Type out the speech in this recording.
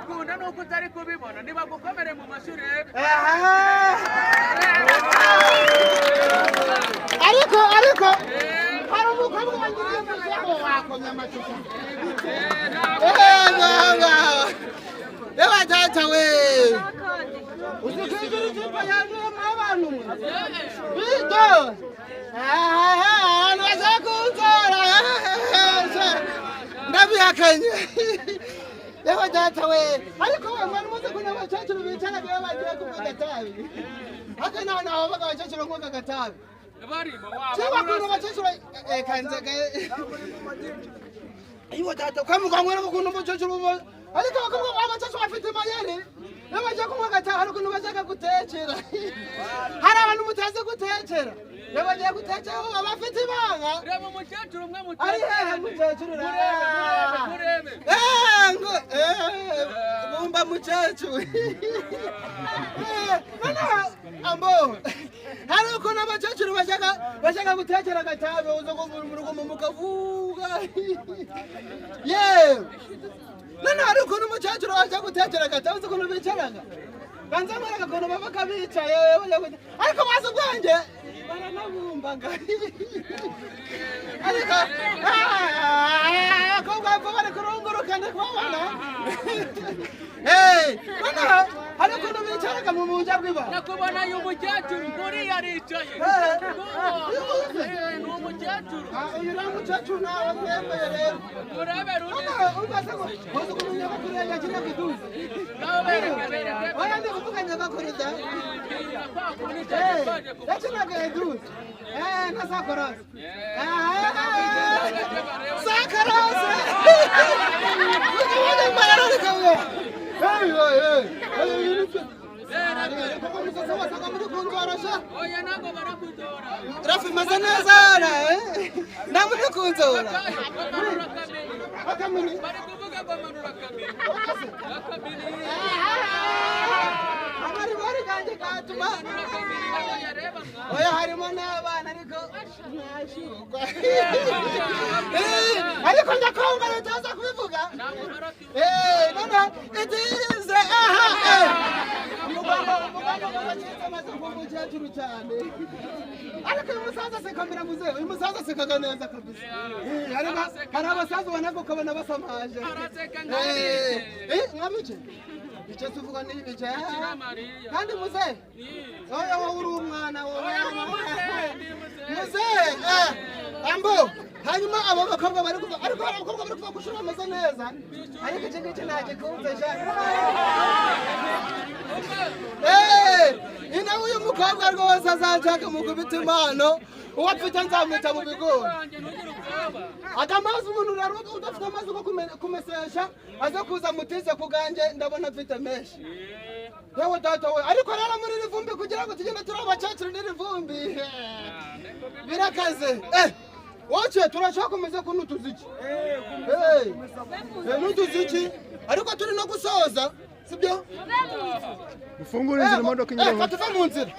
Baragukunda nuko utari kubibona. Nibagukomere mu mashyi urebe. Ariko hari umukobwa wangiriye umushyaho wakomye amacupa. Ewa data we, uzikinjira icupa yanduyemo abantu mwe bito ahantu bashaka kunzora, ndabihakanye. Ewa data we, ariko we mwari muzi ko n'abakecuru bicaraga iyo bagiye kunywa agatabi? Haka naho naho babaga abakecuru kunywa agatabi. Barimo. Cyangwa ukuntu abakecuru kanze. Iwe data, kwa muganga, ukuntu umukecuru, ariko abakobwa, abakecuru bafite mayeri. Iyo bagiye kunywa agatabi, hari ukuntu bashaka gutekera. Hari abantu mutazi gutekera. Iyo bagiye gutekera baba bafite ibanga. Reba umukecuru umwe. Ari hehe mukecuru? Murebe, murebe, murebe. Ngo bumba mukecuru. Noneho ambo hari ukuntu abakecuru bashaka gutekera agatabi, uza mu rugo mukavuga yewe. Noneho hari ukuntu umukecuru aja gutekera agatabi, uzi ukuntu bicaraga? Banza mwereka ukuntu babaga bicaye ariko bazi ubwenge, baranabumbaga. Ariko abakobwa bapfa bari kurunguruka, ndi kubabona. Noneho hari ukuntu bicaraga mu buryo bw'ibanga. Nakubona uyu mukecuru nguriya aricaye. Ni umukecuru. Uyu ni umukecuru nawe mwemeye rero. Murebe ruri. Noneho ubaze ngo uzi ukuntu nyogokuru yakinaga iduzi? Nawe bereke, bereke. Oya, ndi kuvuga nyogokuru da. Kwa kundi twaje kuvuga. Yakinaga iduzi na sakorose, sakorose kukibuga mbarara kamwe. Wasanga muri kunzorosha. Oya, ntabwo barakuzora. Rafi imeze neza ntabwo muri kunzora. Manura kamini. Akamini. Bari kuvuga ngo manura kamini, akamini. Amaribori kanjye katuma. Manura kamini ntabwo yareba mwa. Oya, harimo n'abana, ariko ntashurwa. Ariko ndakonga leta aza kubivuga. Ntabwo barakuzora. None it is aha umuganga, umuganga w'abakecuru amaze kuba umukecuru cyane, ariko uyu musaza asekamira muzehe. Uyu musaza asekaga neza kabisa. Hari abasaza ubona ko ukabona basamaje. Araseka nk'abice. Nk'abice bice tuvuga ni ibice. Bikira Mariya. Kandi muzehe, oya, wowe uri umwana wowe. Oya, ni muzehe, ni muzehe. Muzehe, ambo hanyuma abo bakobwa bari kuva, ariko hari abakobwa bari kuva ku ishuri bameze neza, ariko iki ngiki ntagikunze sha. Ina uyu mukobwa rwose azanshaka mukubita impano, uwo afite nzamwita mu bigori. Wanjye, ntugire ubwoba. Aka amazi umuntu rero udafite amazi yo kumesesha aze kuza mutize ku ganjye, ndabona afite menshi. Yewe data we, ariko rero muri iri vumbi, kugira ngo tugende turi abakecuru n'iri vumbi birakaze. Wowe turashaka kumeze ko n'utuziki. N'utuziki, ariko turi no gusoza, sibyo? Ufungure inzira imodoka inyura. Tuve mu nzira.